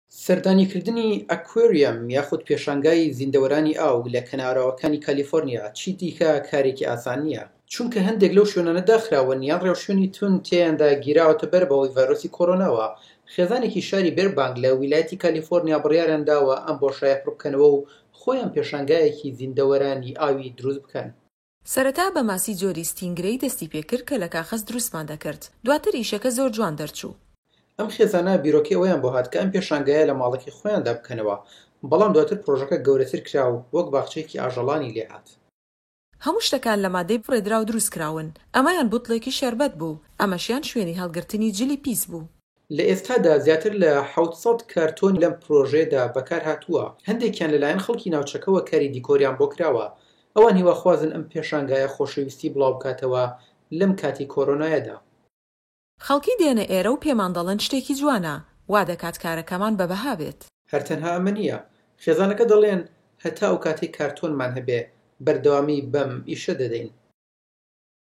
سەردانیکردنی ئەکوێریەم یاخود پێشانگای زیندەوەرانی ئاو لە کەناراوەکانی کالیفۆرنیا چیدیکە کارێکی ئاسان نییە، چونکە هەندێک لەو شوێنانە داخراون یان ڕێوشوێنی توند تێیاندا گیراوەتە بەر بەهۆی ڤایرۆسی کۆرۆناوە. خێزانێکی شاری بێربانک لە ویلایەتی کالیفۆرنیا بڕیاریان داوە ئەم بۆشایە پڕبکەنەوە و خۆیان پێشانگایەکی زیندەوەرانی ئاوی دروست بکەن. سەرەتا بە ماسی جۆری ستینگرەی دەستی پێکرد کە لە کاخەز دروستمان دەکرد، دواتر ئیشەکە زۆر جوان دەرچوو. ئەم خێزانە بیرۆکەی ئەوەیان بۆ هات کە ئەم پێشانگایە لە ماڵەکەی خۆیاندا بکەنەوە، بەڵام دواتر پرۆژەکە گەورەتر کرا و وەک باخچەیەکی ئاژەڵانی لێهات. هەموو شتەکان لە مادەی فڕێدراو دروست کراون، ئەمەیان بوتڵێکی شەربەت بوو، ئەمەشیان شوێنی هەڵگرتنی جلی پیس بوو. لە ئێستادا زیاتر لە 700 کارتۆن لەم پرۆژەیەدا بەکارهاتووە، هەندێکیان لەلایەن خەڵکی ناوچەکەوە کاری دیکۆریان بۆ کراوە، ئەوان هیواخوازن ئەم پێشانگایە خۆشەویستی بڵاوبکاتەوە لەم کاتی کۆرۆنایەدا. خەڵکی دێنە ئێرە و پێمان دەڵێن شتێکی جوانە، وا دەکات کارەکەمان بە بەها بێت. هەر تەنها ئەمە نییە، خێزانەکە دەڵێن هەتا ئەو کاتەی کارتۆنمان هەبێ بەردەوامی بەم ئیشە دەدەین.